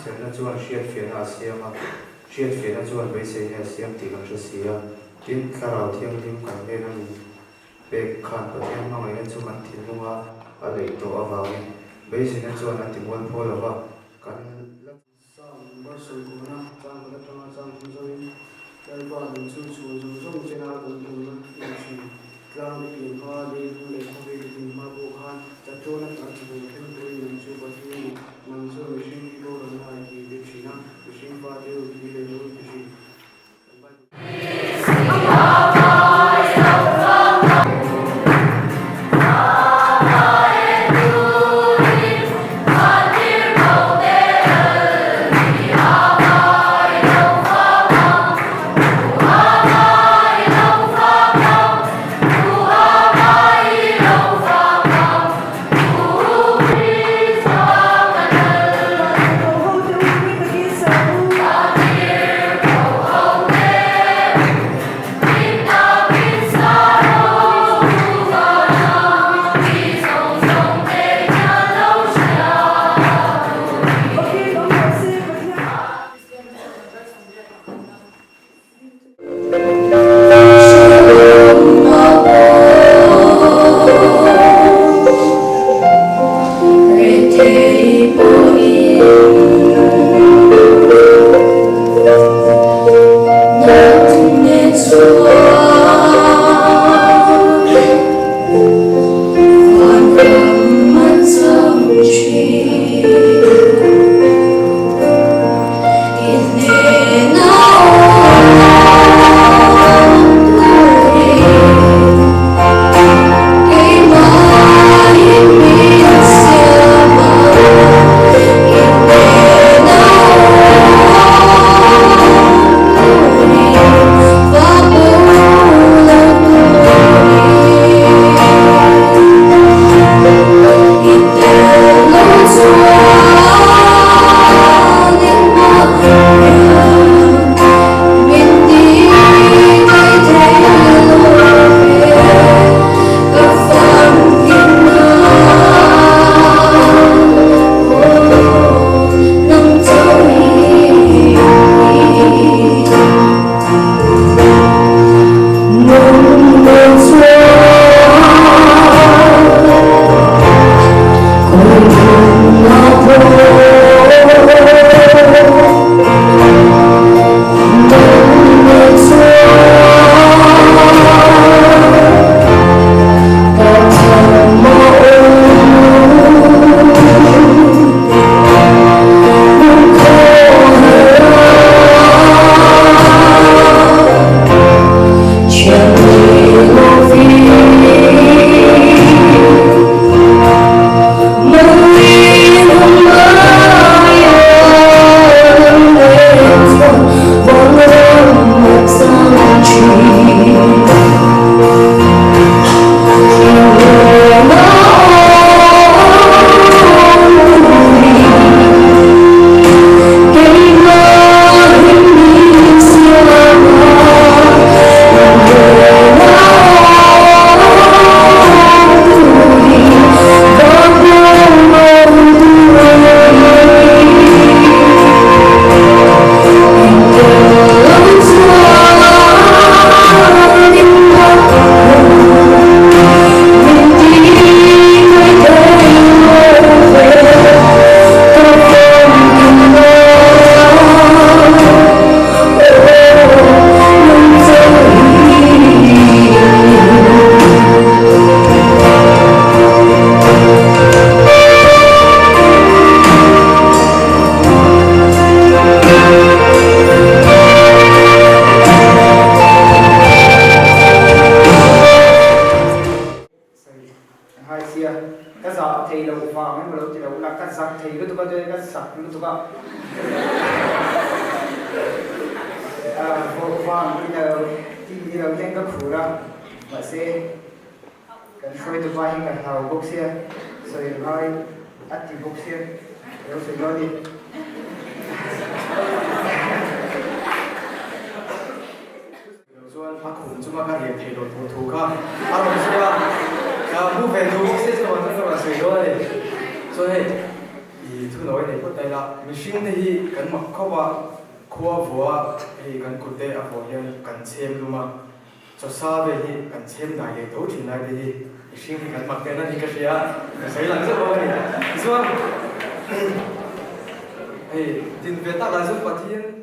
Chhelna chuan hriatfiahna a siam a, hriatfiahna chuan beiseina a siam tih kan hre si a. Tin, Thlarau Thianghlim kan hnena min pek khan Pathian hmangaihna chu kan thinlunga a leih tawh avangin beiseina chuan a timual phaw lo va, kan la. Psalm number 29 chang khat atanga chang thum zawin Lalpa nun chu chhun zawng zawng chena kan awmna i ni thin. Tlang i pian hma, leilung leh khawvel i din hma pawh khan chatuan ata chhun thleng turin nang chu Pathian i ni. Nang chuan mihring hi boralna i ti ve thin a, mihring fate u thi leh lo i ti thin. Kan Bible. Hai sia, ka zah thei loh vang emaw lo ti lo ula, ka zak thei lutuk a chuan ka zak lutuk a vawh vang ni lo tih ni lo hian ka khur a, mahse kan hruaitu pa hi ka hlau bawk sia, sawi ngai a ti bawk sia, ka lo sawi dawn a ni. Chuan a khum chunga ka riah theih loh tur thu kha a rawn sawi a. Mu ve duh bawk sia chuan ka rawn sawi dawn a ni. Chuan hei i thu nawi nei phawt ta ila, mihring te hi kan mak khawp a, khua vua hei kan kut te a vua hian kan chhem lum a, chaw sa vel hi kan chhem dai leh tho thin lai te hi mihring hi kan mak teh na ni ka hria, ka sawi lang zeuh bawk a ni. Tichuan hei din ve tak ah chuan Pathian.